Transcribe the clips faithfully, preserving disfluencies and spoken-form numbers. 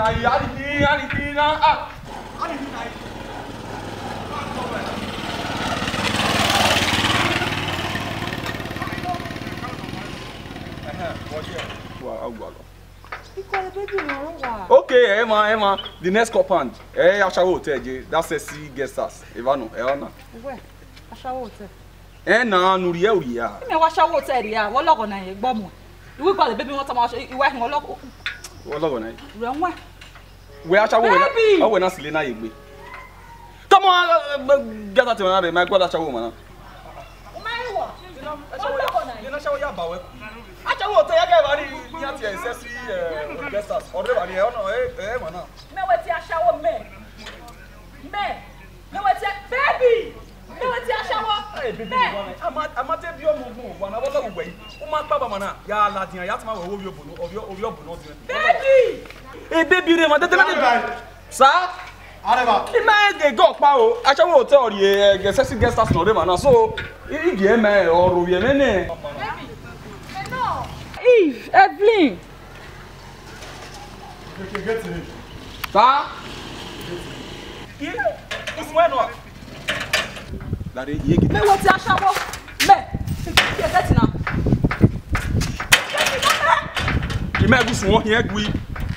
Ai, ani khin, ani khin na. Ah, ani khin na. Ẹhẹn, wọ ye. Wa, a gua lọ. Ikọ baby rọrọ wa. Okay, Emma, Emma, the next compound. Eh, Ashawo Hotel je, that sexy guest house. Eva no, eva na. Wẹ, Ashawo Hotel. Ẹ na, ne u rhie, u rhie a. Mẹ wa Ashawo Hotel rhie a, wẹ lọghọ na ye gbọ mu. Iwu ikọ baby wọn tama, iwa hin wẹ lọghọ. Wẹ lọghọ na ye. Rẹ wọn. Wẹ Ashawo wẹ na, Baby! Ọ wẹ na sile na ye gbe. Come on, uh, uh, get out of my, my God, Ashawo man. Ọ ma ye wọ. Wẹ lọghọ na ye. Ye na Ashawo ya ba wẹ. Ashawo Hotel ya gẹ ba ni, ni ati ẹ sexy, eh, guest house. Ọrẹ ba ni, ẹ, ọ nọ, ẹ, ẹ, man na. Mẹ wẹ ti Ashawo mẹ. Mẹ. Mẹ wẹ ti, baby! Mẹ wẹ ti Ashawo. Hey, baby, mẹ. Wa na, a ma, a ma te bi ọmọ ogun, wa na, wọ lọghọ wẹ. U ma kpa ba ma na, ya ladian, ya tama wẹ, ovbi obo nọ, ovbi, ovbi obo nọ dian. Baby! Hey, baby, re ma, tete na de. Sir? Arẹba. I ma ge go kpa o, Ashawo Hotel rhie, eh, sexy guest house nọ re ma na, so, i, i gie mẹ, ọ ro vbe mẹ nẹ. Baby, enough. Eve, Evelyn. Sir? Iye, usun ẹnọ a. Dare, iye gidi. Mẹ wẹ ti Ashawo. Mẹ. Iye gẹti na. Gẹti na mẹ. I ma gu sun ọhiẹn gui.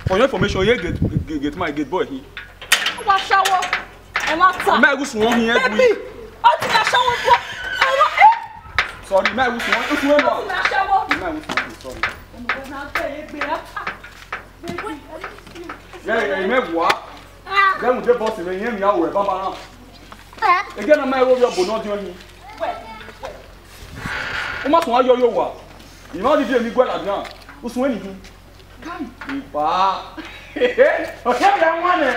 For your information, iye gate, gate, gate man, gate boy hin. Wa Ashawo. Ẹ ma ta. I ma gu sun ọhiẹn gui. Baby. Ọ ti Ashawo bọ. Ẹ wa, eh. Sorry, I ma gu sun, usun ẹnọ a. Ọ ti Ashawo. I ma gu sun ọhiẹn, sorry. Ọmọ na bẹ ye gbe a. Baby, I miss you. Yeah, yeah, I ma gu a. Then we dey boss, we hear me how we baba now. Again, na ma wo yo bo no di oni. U ma sun ayo yo wa. I ma di bi emi gbe ladian. Usun eni hin. Ipa. O se le wan ne.